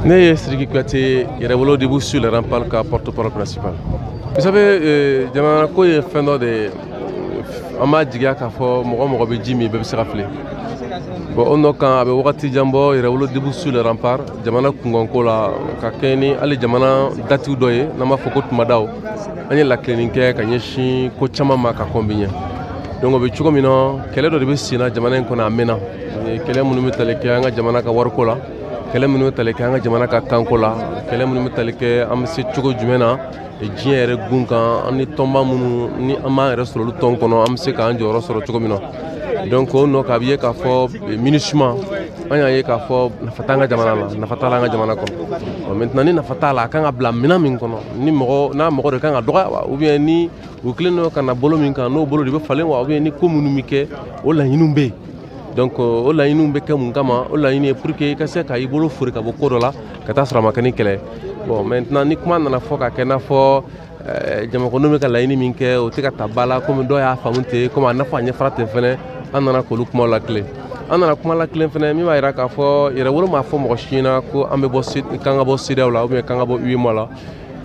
Ne ye Sidiki Kuyate, Yɛrɛwolo Debout sur les remparts ka porte-parole principal. Vous savez, jamana ko ye fɛn dɔ de ye, an b'a jigiya k'a fɔ mɔgɔ mɔgɔ bɛ ji min, bɛɛ bɛ se ka fili. Bon, o nɔ kan, a bɛ wagati jan bɔ, Yɛrɛwolo Debout sur les remparts, jamana kunkanko la, ka kɛɲɛ ni hali jamana datiw dɔ ye n'an b'a fɔ ko tumadaw, an ye lakilenni kɛ ka ɲɛsin ko caman ma ka kɔn bi ɲɛ. Donc o bɛ cogo min na, kɛlɛ dɔ de bɛ sen na jamana in kɔnɔ, a mɛnna. Kɛlɛ minnu bɛ tali kɛ an ka jamana ka wariko la, kɛlɛ minnu bɛ tali kɛ an ka jamana ka kanko la, kɛlɛ minnu bɛ tali kɛ an bɛ se cogo jumɛn na diɲɛ yɛrɛ gun kan, an ni tɔnba minnu ni an b'an yɛrɛ sɔrɔ olu tɔn kɔnɔ, an bɛ se k'an jɔyɔrɔ sɔrɔ cogo min na. Donc o nɔ kan, a bɛ ye k'a fɔ MINUSMA, an y'a ye k'a fɔ nafa t'an ka jamana la, nafa t'a la an ka jamana kɔnɔ. Maintenant, ni nafa t'a la, a kan ka bila minɛn min kɔnɔ, ni mɔgɔ n'a mɔgɔ de kan ka dɔgɔya wa, ou bien ni u kelen don ka na bolo min kan, n'o bolo de bɛ falen wa, ou bien ni ko minnu bɛ kɛ, o laɲiniw bɛ yen. Donc o laɲiniw bɛ kɛ mun kama? O laɲini ye pour que i ka se ka i bolo fori ka bɔ ko dɔ la ka taa sɔrɔ a ma kɛ ni kɛlɛ. Bon, maintenant, ni kuma nana fɔ ka kɛ n'a fɔ jamakɔnɔ bɛ ka laɲini min kɛ, o tɛ ka ta ba la, komi dɔw y'a faamu ten, komi a n'a fɔ a ɲɛfɔra ten fɛnɛ, an nana k'olu kumaw lakile. An nana kuma lakile fɛnɛ min b'a yira k'a fɔ Yɛrɛwolo m'a fɔ mɔgɔ si ɲɛna ko an bɛ bɔ, k'an ka bɔ CEDEAO la ou bien k'an ka bɔ UEMOA la.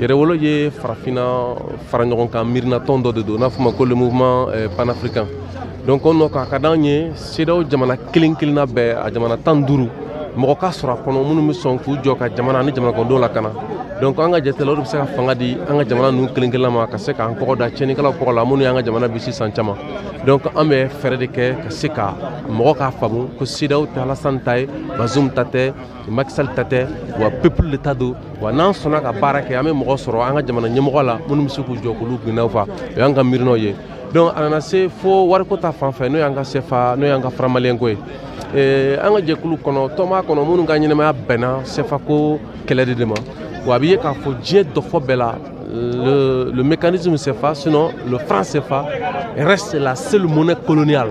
Yɛrɛwolo ye farafinna fara ɲɔgɔn kan miirinatɔn dɔ de don n'a fɔ ma ko le Mouvement panafricain. Donc o nɔ kan, a ka d'an ye CEDEAO jamana kelen kelenna bɛɛ, a jamana 15, mɔgɔ ka sɔrɔ a kɔnɔ minnu bɛ sɔn k'u jɔ ka jamana ani jamana kɔnɔdenw lakana. Donc an ka jate la, o de bɛ se ka fanga di an ka jamana ninnu kelen kelenna ma, ka se k'an kɔgɔ da tiɲɛnikɛlaw kɔgɔ la minnu y'an ka jamana bisi san caman. Donc an bɛ fɛɛrɛ de kɛ ka se ka mɔgɔ k'a faamu ko CEDEAO tɛ Alassane ta ye, Bazoum ta tɛ, Macky Sall ta tɛ, wa peuple de ta don. Wa n'an sɔnna ka baara kɛ, an bɛ mɔgɔ sɔrɔ an ka jamana ɲɛmɔgɔ la minnu bɛ se k'u jɔ k'olu gindaw fa. O y'an ka miirinaw ye. Donc a nana se fo wariko ta fan fɛ, n'o y'an ka CFA, n'o y'an ka franc malien ko ye. An ka jɛkulu kɔnɔ, tɔnba kɔnɔ, minnu ka ɲɛnamaya bɛnna CFA ko kɛlɛ de ma. Wa a bɛ ye k'a fɔ diɲɛ dɔfɔ bɛɛ la, le mécanisme CFA, sinon le franc CFA reste la seule monnaie coloniale.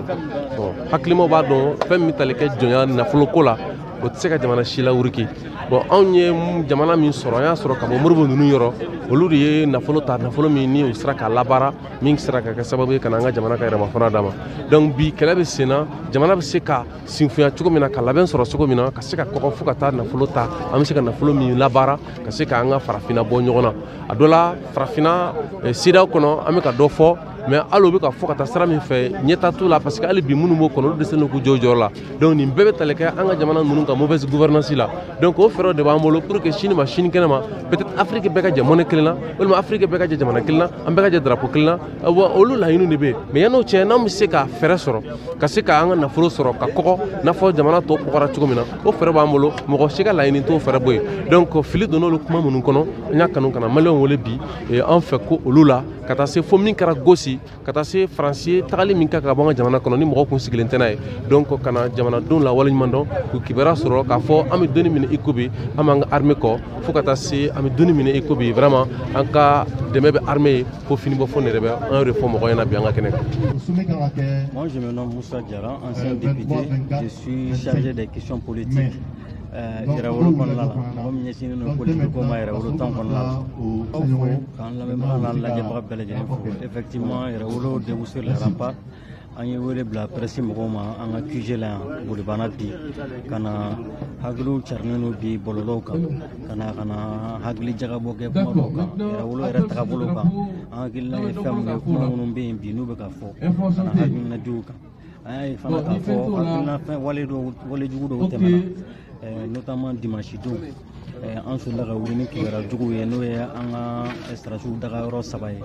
Bon, hakilimaw b'a dɔn fɛn min bɛ tali kɛ jɔnya nafoloko la, o tɛ se ka jamana si lawuriki. Bon, anw ye jamana min sɔrɔ, an y'a sɔrɔ ka bɔ Modibo ninnu yɔrɔ, olu de ye nafolo ta, nafolo min ni u sera k'a labaara, min sera ka kɛ sababu ye ka na an ka jamana ka yɛrɛmahɔrɔnya d'a ma. Donc bi, kɛlɛ bɛ sen na, jamana bɛ se ka sinfunya cogo min na, ka labɛn sɔrɔ cogo min na, ka se ka kɔgɔ fo ka taa nafolo ta, an bɛ se ka nafolo min labaara ka se k'an ka farafinna bɔ ɲɔgɔn na. A dɔ la, farafinna CEDEAO kɔnɔ, an bɛ ka dɔ fɔ, mais hali o bɛ ka fɔ ka taa sira min fɛ, ɲɛta t'u la, parce que hali bi minnu b'o kɔnɔ, olu dɛsɛlen k'u jɔ u jɔyɔrɔ la. Donc nin bɛɛ bɛ tali kɛ an ka jamana ninnu ka mauvaise gouvernance la. Donc o fɛɛrɛw de b'an bolo pour que sini ma sinikɛnɛ ma, peut-être Afrique bɛɛ ka jɛ monnaie kelen na, walima Afrique bɛɛ ka jɛ jamana kelen na, an bɛɛ ka jɛ drapeau kelen na. Wa olu laɲiniw de bɛ yen. Mais yan'o cɛ, n'an bɛ se ka fɛɛrɛ sɔrɔ ka se k'an ka nafolo sɔrɔ ka kɔgɔ n'a fɔ jamana tɔw kɔgɔra cogo min na, o fɛɛrɛ b'an bolo. Mɔgɔ si ka laɲini t'o fɛɛrɛ bɔ yen. Donc fili donna olu kuma minnu kɔnɔ, an y'a kanu ka na maliyɛnw wele bi an fɛ ko olu la, ka taa se fo min kɛra gosi, ka taa se Faransi ye tagali min kɛ ka bɔ an ka jamana kɔnɔ ni mɔgɔ kun sigilen tɛ n'a ye. Donc ka na jamanadenw la waleɲuman dɔn, k'u kibaruya sɔrɔ k'a fɔ an bɛ donni minɛ i ko bi, an b'an ka armée kɔ, fo ka taa se an bɛ donni minɛ i ko bi, vraiment an ka dɛmɛ bɛ armée ye fo fini bɔ fo nɛrɛ bɛ. An y'o de fɔ mɔgɔw ɲɛna bi an ka kɛnɛ kan. Moi, je me nomme Moussa Diarra, ancien député. Je suis chargé des questions politiques. Yɛrɛwolo kɔnɔna la, mɔgɔ min ɲɛsinnen don politique ko ma Yɛrɛwolo tɔn kɔnɔna la, aw fo k'an lamɛnbaga n'an lajɛbaga bɛɛ lajɛlen fo. Effectivement, Yɛrɛwolo Debout sur les remparts, an ye wele bila presse mɔgɔw ma an ka QG la yan Bolibana bi, ka na hakiliw carinen don bi bɔlɔlɔw kan, ka na hakili jagabɔ kɛ kuma dɔw kan, Yɛrɛwolo yɛrɛ tagabolo kan, an hakilina ye fɛn mun ye, kuma minnu bɛ yen bi n'u bɛ ka fɔ, ka na hakilina diw kan. An y'a ye fana k'a fɔ hakilina fɛn wale dɔw, wale jugu dɔw tɛmɛna, notamment dimanche don, an solila ka wuli ni kibaruya juguw ye, n'o ye an ka sɔrɔdasiw dagayɔrɔ saba ye,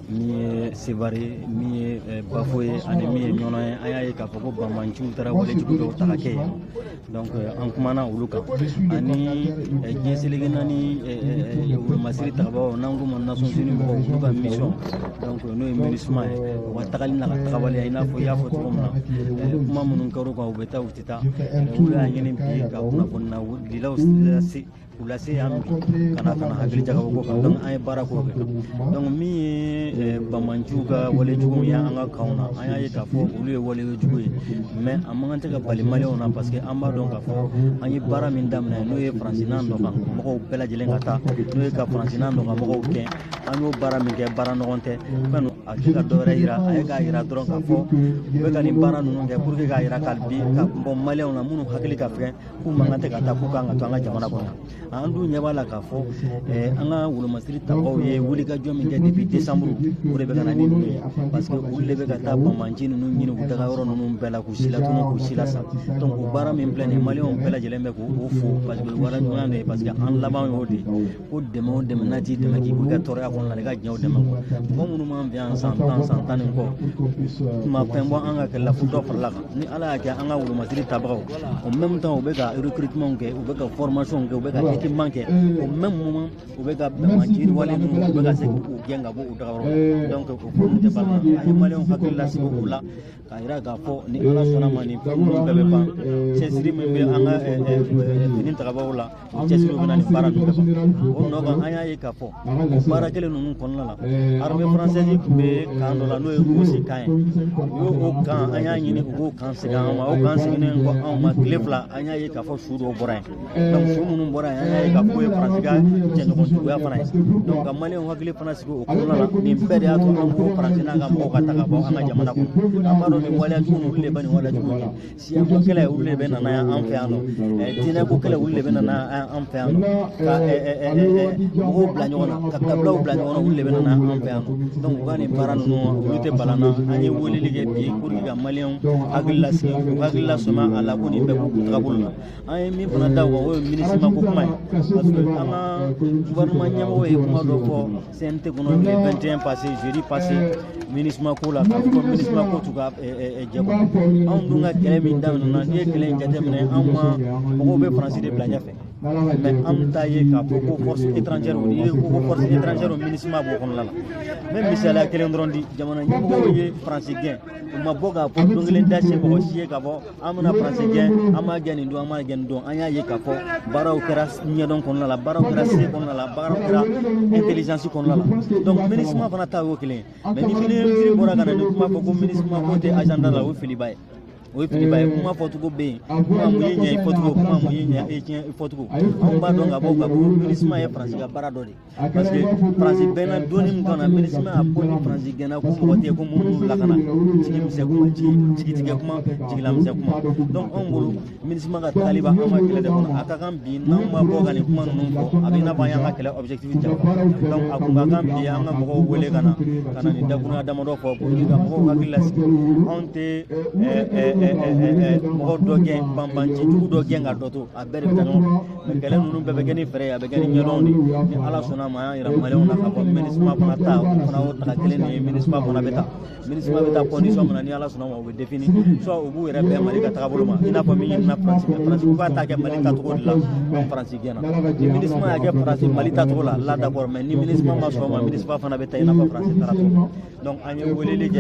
min ye Sevare, min ye Bafo ye, ani min ye Ɲɔnɔ ye. An y'a ye k'a fɔ ko banbaanciw taara wale jugu dɔw ta ka kɛ yen. Donc an kumana olu kan, ani diɲɛ seleke naani wolomasiri tagabagaw, n'an k'o ma Nations Unies mɔgɔw, olu ka mission, donc n'o ye MINUSMA ye, u ka tagali n'a ka tagabaliya, i n'a fɔ i y'a fɔ cogo min na, kuma minnu kɛr'u kan, u bɛ taa, u tɛ taa. Olu y'a ɲini bi ka kunnafoni dilaw lase k'u lase yan bi, ka na hakili jagabɔ ko kan. Donc an ye baara k'o kɛ. Donc min ye banbaanciw ka wale jugu ye an ka kanw na, an y'a ye k'a fɔ olu ye wale jugu ye, mais a man kan tɛ ka bali maliyɛnw na, parce que an b'a dɔn k'a fɔ an ye baara min daminɛ, n'o ye Faransi n'a nɔ kan mɔgɔw bɛɛ lajɛlen ka taa, n'o ye ka Faransi n'a nɔ kan mɔgɔw gɛn. An y'o baara min kɛ, baara ɲɔgɔn tɛ fɛn, a tɛ ka dɔ wɛrɛ yira, a ye k'a yira dɔrɔn k'a fɔ u bɛ ka nin baara ninnu kɛ pour que k'a yira ka bi ka bɔ maliyɛnw na minnu hakili ka fɛn k'u man kan tɛ ka taa, k'u kan ka to an ka jamana kɔnɔ. An dun ɲɛ b'a la k'a fɔ an ka wolomasiri tabagaw ye wulikajɔ min kɛ depuis décembre, o de bɛ ka na ni ninnu ye, parce que olu de bɛ ka taa banbanci ninnu ɲini u taga yɔrɔ ninnu bɛɛ la, k'u si latunu, k'u si lasa. Donc o baara min filɛ nin ye, Maliyɛnw bɛɛ lajɛlen bɛ k'o fo, parce que o baara ɲuman de ye, parce que an laban y'o de ye ko dɛmɛ o dɛmɛ n'a t'i dɛmɛ k'i bɔ i ka tɔɔrɔya kɔnɔna la, i ka diɲɛ o dɛmɛ kɔ. Mɔgɔ minnu b'an fɛ yan san 10, san 10 ni kɔ, ma fɛn bɔ an ka kɛlɛ la fo dɔ farala kan. Ni Ala y'a kɛ, an ka wolomasiri tabagaw, en même temps u bɛ ka recrutement kɛ, u bɛ ka formation kɛ, u bɛ ka équipement kɛ, au même moment u bɛ ka banbanci wale ninnu, u bɛ ka se k'u gɛn ka bɔ u dagayɔrɔ la. Donc o ko ninnu tɛ ban. An ye Maliyɛnw hakili lasigi o la k'a yira k'a fɔ ni Ala sɔnna ma, nin fɛn ninnu bɛɛ bɛ ban. Cɛsiri min bɛ an ka fini tagabagaw la, o cɛsiriw bɛ na nin baara ninnu bɛɛ ban. O nɔ kan, an y'a ye k'a fɔ o baara kelen ninnu kɔnɔna la, armée française tun bɛ camp dɔ la, n'o ye Gossi camp ye. U y'o camp, an y'a ɲini u k'o camp segin an ma. O camp seginnen kɔ anw ma tile 2, an y'a ye k'a fɔ su dɔw bɔra yen. Donc su minnu bɔra yen, an y'a ye k'a fɔ o ye Faransi ka jɛɲɔgɔn juguya fana ye. Donc ka Maliyɛnw hakili fana sigi o kɔnɔna la, nin bɛɛ de y'a to an ko Faransi n'a ka mɔgɔw ka ta ka bɔ an ka jamana kɔnɔ. An b'a dɔn nin waleya jugu olu de bɛ nin waleya jugu kɛ. Siyako kɛlɛ, olu de bɛ na n'a ye an fɛ yan nɔ. Diinɛko kɛlɛ, olu de bɛ na n'a ye an fɛ yan nɔ. Ka mɔgɔw bila ɲɔgɔn na, ka kabilaw bila ɲɔgɔn na, olu de bɛ na n'a an fɛ yan nɔ. Donc u ka nin baara ninnu, olu tɛ balan na. An ye weleli kɛ bi pour que ka Maliyɛnw hakili lasigi, u hakili lasɔmi a la ko nin bɛɛ b'u tagabolo la. An ye min fana da o kan, o ye MINUSMA ko kuma ye, parce que an ka gouvernement ɲɛmɔgɔ ye kuma dɔ fɔ CNT kɔnɔ le 21 passé, jeudi passé, MINUSMA ko la, k'a fɔ MINUSMA ko t'u ka jɛ kɔnɔ. Anw dun ka kɛlɛ min daminɛna, n'i ye kɛlɛ in jateminɛ, anw ma mɔgɔw bɛ Faransi de bila ɲɛfɛ, mais an ta ye k'a fɔ ko force étrangère, n'i ko force étrangère, MINUSMA b'o kɔnɔna la. N bɛ misaliya kelen dɔrɔn di. Jamana ɲɛmɔgɔw ye Faransi gɛn, u ma bɔ k'a fɔ don kelen da se mɔgɔ si ye k'a fɔ an bɛna Faransi gɛn, an b'a gɛn nin don, an b'a gɛn nin don. An y'a ye k'a fɔ baaraw kɛra ɲɛdɔn kɔnɔna la, baaraw kɛra se kɔnɔna la, baaraw kɛra intelligence kɔnɔna la. Donc MINUSMA fana ta y'o kelen ye. Mais ni ministre bɔra ka na nin kuma fɔ ko MINUSMA ko tɛ agenda la, o ye filiba ye, o ye filiba ye. Kuma fɔcogo bɛ yen, kuma mun y'i ɲɛ i fɔcogo, kuma mun y'i ɲɛ i tiɲɛ i fɔcogo. Anw b'a dɔn ka bɔ ka ko MINUSMA ye Faransi ka baara dɔ de ye, parce que Faransi bɛnna donni min kan na, MINUSMA y'a fɔ ni Faransi gɛnna ko mɔgɔ tɛ yen ko minnu lakana. Jigi misɛn kuma, jigi tigɛ kuma, jigila misɛn kuma. Donc anw bolo, MINUSMA ka tagali b'an ka kɛlɛ de kɔnɔ. A ka kan bi, n'anw ma bɔ ka nin kuma ninnu fɔ, a bɛ i n'a fɔ an y'an ka kɛlɛ objectif janfa. Donc a kun ka kan bi an ka mɔgɔw wele ka na nin dakurunya damadɔ fɔ pour que ka mɔgɔw hakili lasigi. Anw tɛ mɔgɔ dɔ gɛn, banbanci jugu dɔ gɛn ka dɔ to, a bɛɛ de bɛ taa ɲɔgɔn fɛ. Mais kɛlɛ ninnu bɛɛ bɛ kɛ ni fɛɛrɛ ye, a bɛ kɛ ni ɲɛdɔn de ye. Ni Ala sɔnna ma, an y'a yira Maliyɛnw na k'a fɔ MINUSMA fana ta, o fana y'o taga kelen de ye. MINUSMA fana bɛ taa, MINUSMA bɛ taa condition min na, ni Ala sɔnna ma, o bɛ défini. Soit u b'u yɛrɛ bɛn Mali ka tagabolo ma, i n'a fɔ min ɲinina Faransi fɛ. Faransi k'u k'a ta kɛ Mali tacogo de la, Faransi gɛnna. Ni MINUSMA y'a kɛ Faransi Mali tacogo la, là d'accord. Mais ni MINUSMA ma sɔn o ma, MINUSMA fana bɛ taa i n'a fɔ Faransi taara cogo. Donc an ye weleli kɛ.